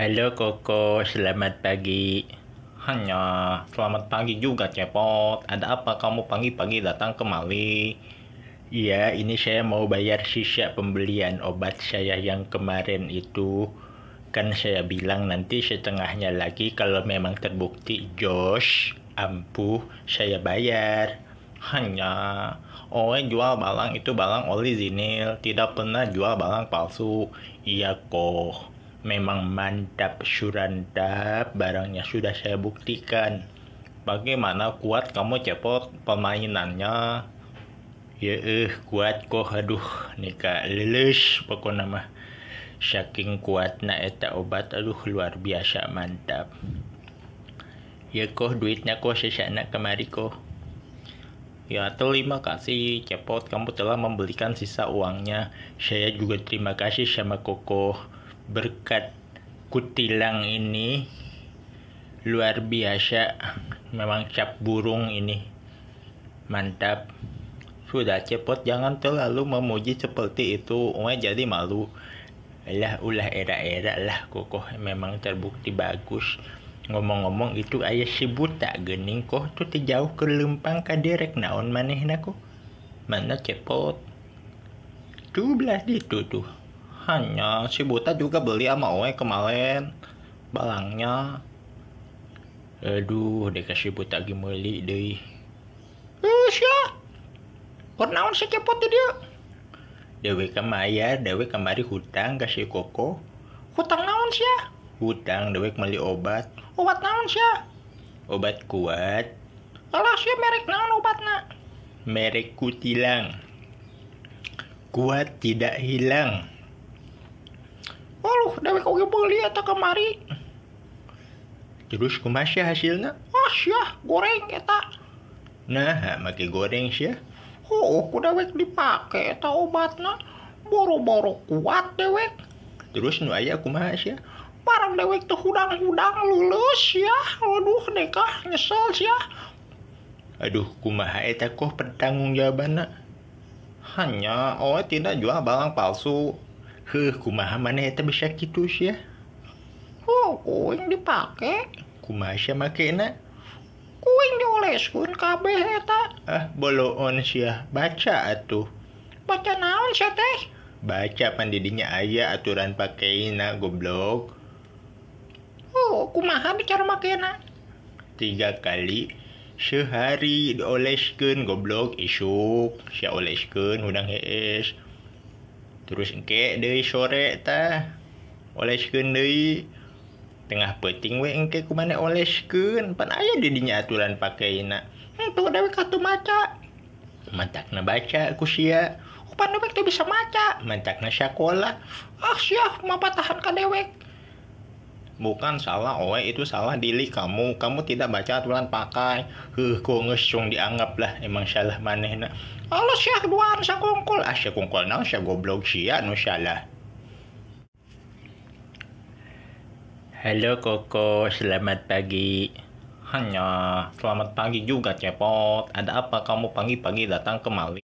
Halo Koko, selamat pagi. Hanya, selamat pagi juga Cepot. Ada apa kamu pagi-pagi datang kemari? Iya, ini saya mau bayar sisa pembelian obat saya yang kemarin itu. Kan saya bilang nanti setengahnya lagi kalau memang terbukti jos, ampuh, saya bayar. Hanya, oe jual barang itu barang orisinil, tidak pernah jual barang palsu. Iya kok. Memang mantap, surantap, barangnya sudah saya buktikan. Bagaimana kuat kamu Cepot permainannya? Ya kuat kok, aduh, nika lulus pokoknya mah. Saking kuatna eta obat, aduh luar biasa mantap. Ya kok duitnya kok sesana kemari kok. Ya terima kasih Cepot, kamu telah membelikan sisa uangnya. Saya juga terima kasih sama Koko. Berkat kutilang ini luar biasa, memang cap burung ini mantap. Sudah Cepot, jangan terlalu memuji seperti itu, oe jadi malu. Lah ulah era-era lah Kokoh, memang terbukti bagus. Ngomong-ngomong itu ayah si buta gening koh tuh jauh ke lempang ka derek naon manehna koh. Mana Cepot? Tuh belah ditu tuh. Hanya si buta juga beli sama oe kemarin balangnya. Aduh, dek si buta ge meuli deui. Sia. Keur naon si Cepot di dieu? Dewe kamayar, dewe kamari hutang ka si Koko. Hutang naon sia? Hutang dewek meuli obat. Obat naon sia? Obat kuat. Alah sia merek naon obatna? Merek kutilang. Kuat tidak hilang. Aduh, dewek oge beuli eta kamari. Terus kumaha sia hasilna? Ah sia, goreng eta. Nah, make goreng sia. Oh, ku dewek dipake eta obatna. Boro-boro kuat dewek. Terus nu aya kumaha sia? Barang dewek teh hudang-hudang lulus ya. Aduh, nekah nyesel sia. Aduh, kumaha eta koh pertanggungjawabanna? Hanya oe tidak jual barang palsu. Heuh, kumaha maneh eta bisa kitu sia? Oh, kuing dipake. Kumaha sia makena? Kuing dioleskeun kabeh eta. Ah, boloon sia. Baca atuh. Baca naon sia teh? Baca pan di dinya aya aturan pakeina goblok. Oh, kumaha cara makena? 3 kali sehari dioleskeun goblok, isuk sia oleskeun hudang hees. Terus engke deui sore tah oleskeun deui, tengah peuting we engke kumaneh oleskeun, pan aya di dinya aturan pakeina. Henteu dewek atuh maca. Mantakna baca ku sia. Pan dewek teh bisa maca. Mantakna sakola. Ah sia mapatahan ka dewek. Bukan salah oe, itu salah diri kamu. Kamu tidak baca aturan pakai. Heuh, kok geus cong dianggap lah emang salah manehna. Alah sia duaan sakongkol. Ah sakongkol naon sia goblok sia nu salah. Halo Koko, selamat pagi. Hanya, selamat pagi juga Cepot. Ada apa kamu pagi-pagi datang kemari?